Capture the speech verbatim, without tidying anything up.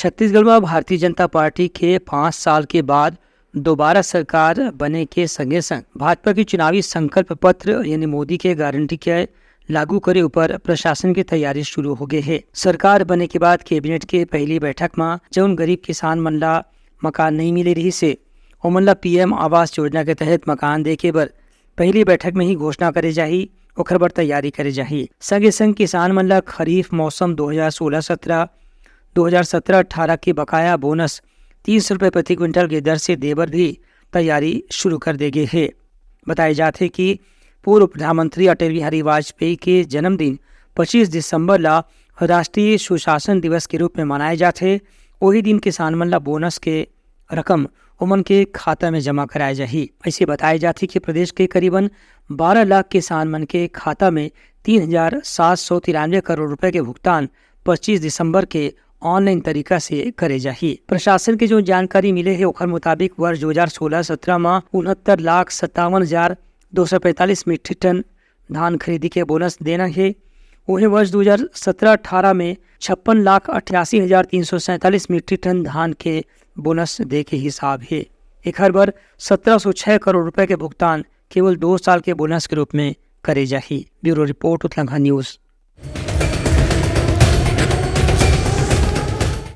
छत्तीसगढ़ में भारतीय जनता पार्टी के पाँच साल के बाद दोबारा सरकार बने के संगे संग भाजपा के चुनावी संकल्प पत्र यानी मोदी के गारंटी के लागू करे ऊपर प्रशासन के तैयारी शुरू हो गए हे। सरकार बने के बाद कैबिनेट के पहली बैठक में जौन गरीब किसान मन ला मकान नहीं मिले रहिस हे, ओमन ला पीएम आवास योजना के तहत मकान दे के बर पहली बैठक में ही घोषणा करे जाही, ओखर बर तैयारी करे जाही। संगे संग किसान मन ला खरीफ मौसम दो हज़ार सोलह सत्रह, दो हज़ार सत्रह अठारह के बकाया बोनस तीन सौ रुपये प्रति क्विंटल के दर से दे बर भी तैयारी शुरू कर दे गे हे। बताए जाथे कि पूर्व प्रधानमंत्री अटल बिहारी वाजपेयी के जन्मदिन पच्चीस दिसंबर ला राष्ट्रीय सुशासन दिवस के रूप में मनाए जाथे। वही दिन किसान मन ला बोनस के रकम ओमन के खाता में जमा कराए जाही। ऐसे बताए जाथे कि प्रदेश के करीबन बारह लाख किसान मन के खाता में तीन हजार सात सौ तिरानवे करोड़ रुपए के भुगतान पच्चीस दिसंबर के ऑनलाइन तरीका से करे जाही। प्रशासन के जो जानकारी मिले हे, ओखर मुताबिक वर्ष दो हज़ार सोलह सत्रह में उनहत्तर लाख सत्तावन हजार दो सौ पैंतालीस मीट्रिक टन धान खरीदी के बोनस देना हे। वहीं वर्ष दो हज़ार सत्रह अठारह में छप्पन लाख अठासी हजार तीन सौ सैंतालीस मीट्रिक टन धान के बोनस दे के हिसाब हे। एखर बर सत्रह सौ छह करोड़ रुपए के भुगतान केवल दो साल के बोनस के रूप में करे जाही। Bureau report, Utlangha news.